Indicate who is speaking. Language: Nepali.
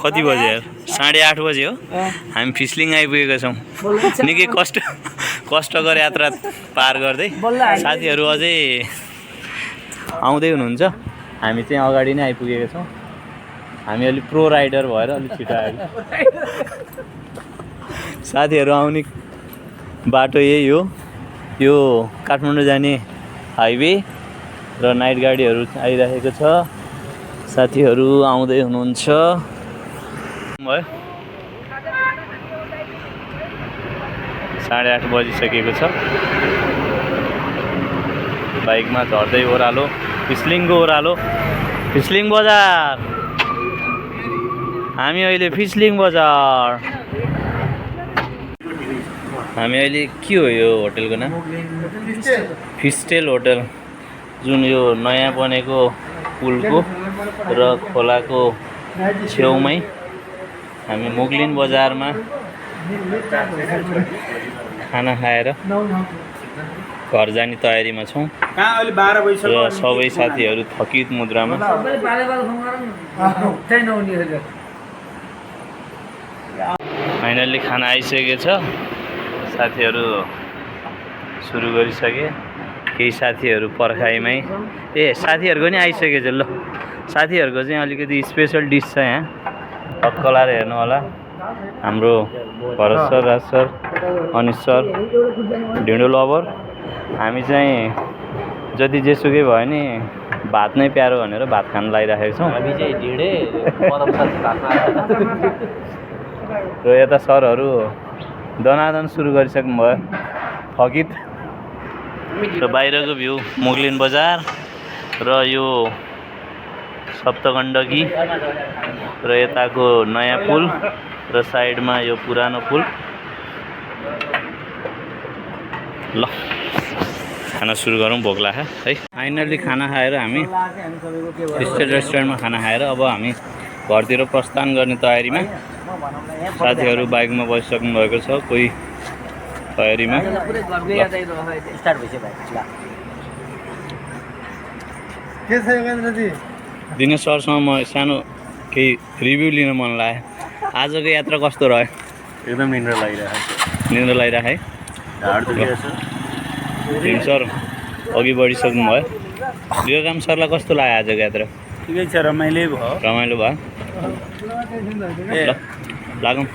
Speaker 1: कति बजे 8:30 बजे हो हामी फिस्लिङ आइपुगेका छौँ निकै कष्टकर यात्रा पार गर्दै साथीहरू अझै आउँदै हुनुहुन्छ हामी चाहिँ अगाडि नै आइपुगेका छौँ हामी अलि प्रो राइडर भएर अलि छिटो आयो साथीहरू आउने बाटो यही हो यो काठमाडौँ जाने हाइवे र नाइट गाडीहरू आइरहेको छ साथीहरू आउँदै हुनुहुन्छ भयो 8:30 बजिसकेको छ बाइकमा झर्दै ओह्रालो फिस्लिङको ओह्रालो फिस्लिङ बजार हामी अहिले फिस्लिङ बजार हामी अहिले के हो यो होटलको नाम फिस्टेल होटल जुन यो नयाँ बनेको पुलको र खोलाको छेउमै हामी मुगलिन बजारमा खाना खाएर घर जाने तयारीमा छौँ र सबै साथीहरू थकित मुद्रामा फाइनल्ली खाना आइसकेको छ साथीहरू सुरु गरिसके केही साथीहरू पर्खाइमै साथीहरूको नि आइसकेको छ ल साथीहरूको चाहिँ अलिकति स्पेसल डिस छ यहाँ टक्कलाएर हेर्नु होला हाम्रो भरत सर राज सर अनिश सर ढिँडो लभर हामी चाहिँ जति जेसुकै भयो नि भात नै प्यारो भनेर भात खान लागिराखेको छौँ हामी चाहिँ ढिँडे र यता सरहरू दनादन सुरु गरिसक्नु भयो थकित र बाहिरको भ्यू मुगलिन बजार र यो सप्तगण्डकी र यताको नयाँ पुल र साइडमा यो पुरानो पुल ल खाना सुरु गरौँ भोक लाग्यो है फाइनल्ली खाना खाएर हामी फिस्टेल रेस्टुरेन्टमा खाना खाएर अब हामी घरतिर प्रस्थान गर्ने तयारीमा साथीहरू बाइकमा बसिसक्नु भएको छ कोही तयारीमा दिनेश सरसँग म सानो केही रिभ्यू लिन मन लाग्यो आजको यात्रा कस्तो रह्यो
Speaker 2: एकदम निन्द्रा
Speaker 1: लागिरहेको है भीम सर अघि बढिसक्नु भयो विवेकाम सरलाई कस्तो लाग्यो आजको यात्रा
Speaker 2: ठिकै छ रमाइलो भयो
Speaker 1: ल लागौँ